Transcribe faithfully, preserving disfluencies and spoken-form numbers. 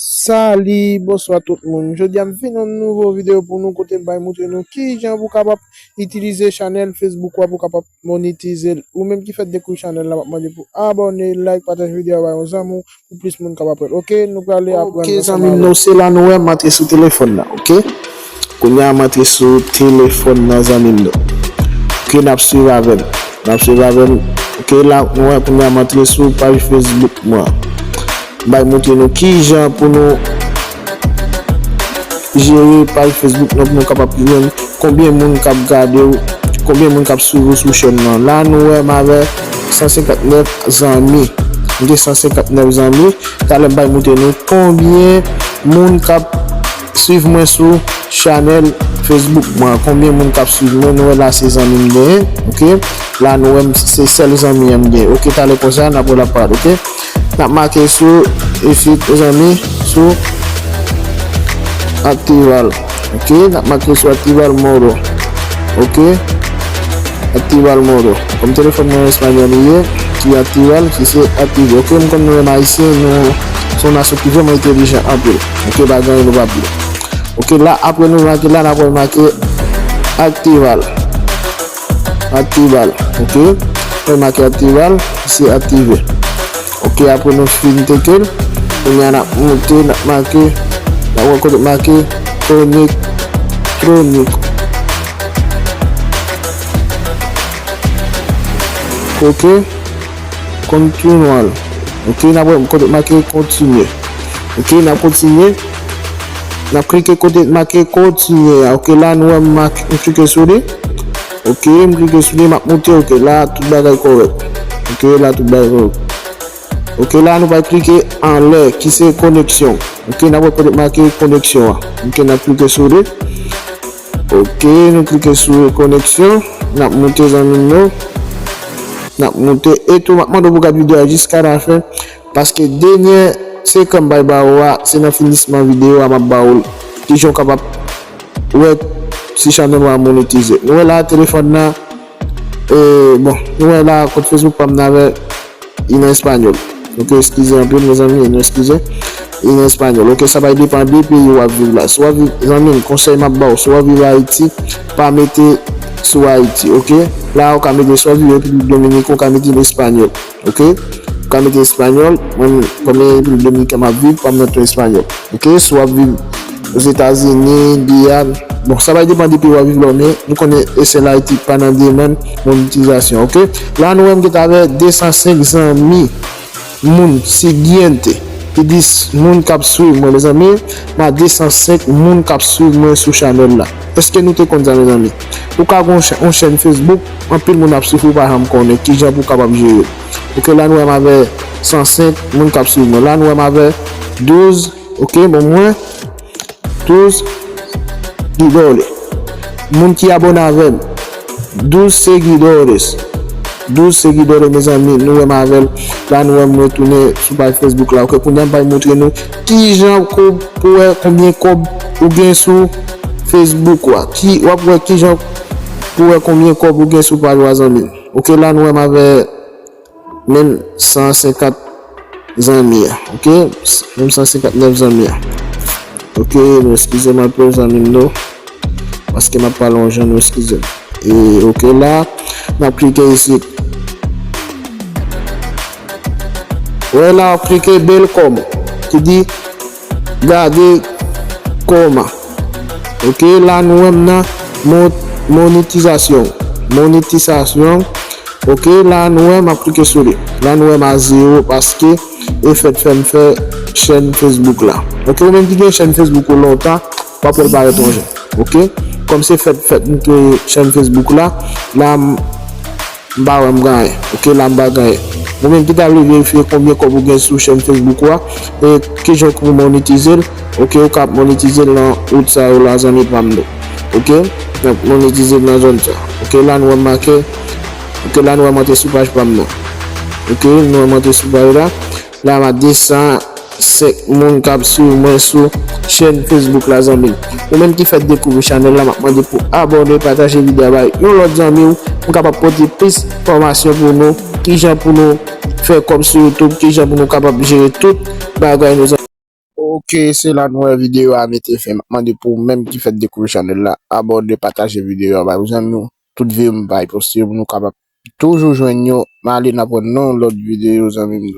Sali, bonswa tout moun. Jodi a m vin yon nouvo videyo pou nou kote m bay moutre nou kijan pou kapab itilize chanèl Facebook ou a pou kapab monetize l. Ou menm ki fèk dekouvri chanèl la, m ap mande pou abòne, like, pataje videyo a bay yon zanmi w pou plis moun kapab wè l. Oke, nou prale aprann ansanm avè m. Oke zanmi m, nou se la nou wè m antre sou telefòn nan, oke? Kounye a m antre sou telefòn nan zanmi m nou. Oke, n ap swiv avè m. N ap swiv avè m. Oke, la nou wè kounye a m antre sou paj Facebook mwen. M bay moutre nou kijan pou nou jere paj Facebook nou pou nou kapab jwenn konbyen moun k ap gade w, konbyen moun k ap swiv ou sou chèn nan. La nou wè m avè san senkant nèf zanmi. M gen san senkant nèf zanmi. Talè m bay moutre nou konbyen moun k ap swiv mwen sou chanèl Facebook mwen. Konbyen moun k ap swiv mwen? Nou wè la se zanmi m genyen, oke? La nou wè m se sèl zanmi an m genyen. Oke, talè konsa n ap wè l ap parèt, oke? N ap make sou isit, mezanmi, sou Actival. Oke, n ap make sou Actival Moro. Oke? Actival Moro. Kòm telefòn mwen espanyòl li ye, ki Actival, ki se aktive. Oke, m konn nou menm ayisyen, nou se yon nasyon ki vrèman entèlijan anpil. Oke, pa gen anyen nou pa pi. Oke, la, apre nou make la, n ap wè make Actival. Actival, oke. Wè make Actival, se aktive. Oke, apre nou fin teke l, kounye a n ap moute, n ap make, n ap wè kote make Connectronic. Oke, Continual. Oke, n ap wè kote make kontinye. Oke, n ap kontinye. N ap klike kote make kontinye a. Oke, la nou wè m mak-, m klike sou li. Oke, m klike sou li, m ap moute. Oke, la tout bagay kòrèk. Oke, la tout bagay kòrèk. Oke, la nou pral klike anlè, ki se koneksyon. Oke, n ap wè kote make koneksyon an. Oke, n ap klike sou li. Oke, nou klike sou koneksyon. N ap moute zanmi m yo. N ap moute. E tou, m ap mande w pou gade videyo a jiska lafen. Paske dènye sekre m pral ba ou a, se nan finisman videyo a m ap ba ou l. Kijan w kapab wè si chanèl ou a monetize. Nou wè la telefòn nan, e, bon, nou wè la kont Facebook pa m nan avè en español. Ok, eskize anpil, mezanmi, nou eskize. En español. Ok, sa va depann de peyi w ap viv la. Si w ap viv, zanmi m, konsèy m ap ba w, si w ap viv Ayiti, pa mete sou Ayiti, ok? La, ou ka mete, si w ap viv Repiblik Dominik, ou ka mete en español, ok? Ou ka mete espanyòl, mwen, kòm Repiblik Dominikèn m ap viv, pa m nan ton espanyòl, ok? Si w ap viv Ozetazini, Giyàn, bon, sa va depann de peyi w ap viv la, men nou konnen Aircel Ayiti pa nan demann monetizasyon, ok? La, nou wè m gentan avè de san senk zanmi, moun, siguiente, ki di s-, moun k ap swiv mwen, mezanmi, m a de san senk moun k ap swiv mwen sou chanèl la. Èske nou te konn sa, mezanmi? Ou ka gen yon ch-, yon chèn Facebook, anpil moun ap swiv ou, pa janm konnen kijan pou w kapab jere l. Ok, la nou wè m avè san senk moun k ap swiv mwen. La nou wè m avè douz, ok, bon, mwen, douz seguidores. Moun ki abòne avè m, douz seguidores. Douz seguidores, mezanmi, nou wè m avè l. La nou wè m retounen sou paj Facebook la. Ok, kounye a m pral montre nou kijan pou, pou wè konbyen kòb ou gen sou Facebook ou a. Ki, w ap wè kijan pou wè konbyen kòb ou gen sou paj ou a, zanmi. Ok, la nou wè m avè menm san senkant zanmi a, ok? Menm san senkant nèf zanmi a. Ok, nou eskize m anpil, zanmi m nou. Paske m ap pale yon jan, nou eskize m. E, ok, la, n ap klike isit. Wè la, w ap klike bèl kòb ki di gade kòman. Ok, la nou wè m nan mo-, monetizasyon. Monetizasyon. Ok, la nou wè m ap klike sou li. La nou wè m a zewo paske e fèt fè m fè chèn Facebook la. Ok, ou menm ki gen chèn Facebook ou lontan, w ap wè l parèt yon jan. Ok, kòm se fèt fèt m kreye chèn Facebook la, la m m pa wè m gen anyen. Ok, la m pa gen anyen. Ou menm ki ta vle verifye konbyen kòb ou gen sou chèn Facebook ou a, e kijan pou monetize l, ok, ou ka monetize l nan wout sa yo la, zanmi pa m yo. Ok, donk monetize l nan zòn sa. Ok, la nou wè m make, ok, la nou wè m antre sou paj pa m nan. Ok, nou wè m antre sou paj la. La m a de san senk moun k ap swiv mwen sou chèn Facebook la, zanmi. Ou menm ki fèk dekouvri chanèl la, m ap mande pou abòne, pataje videyo a bay yon lòt zanmi w, pou kapab pote plis fòmasyon pou nou, kijan pou nou fè kòb sou YouTube, kijan pou nou kapab jere tout bagay nou, zanmi. Ok, se la nou wè videyo a mete fen. M ap mande pou ou menm ki fèk dekouvri chanèl la, abòne, pataje videyo a bay zanmi w. Tout videyo m bay poste yo, pou nou kapab toujou jwenn yo. M ale n ap wè nan lòt videyo, zanmi m.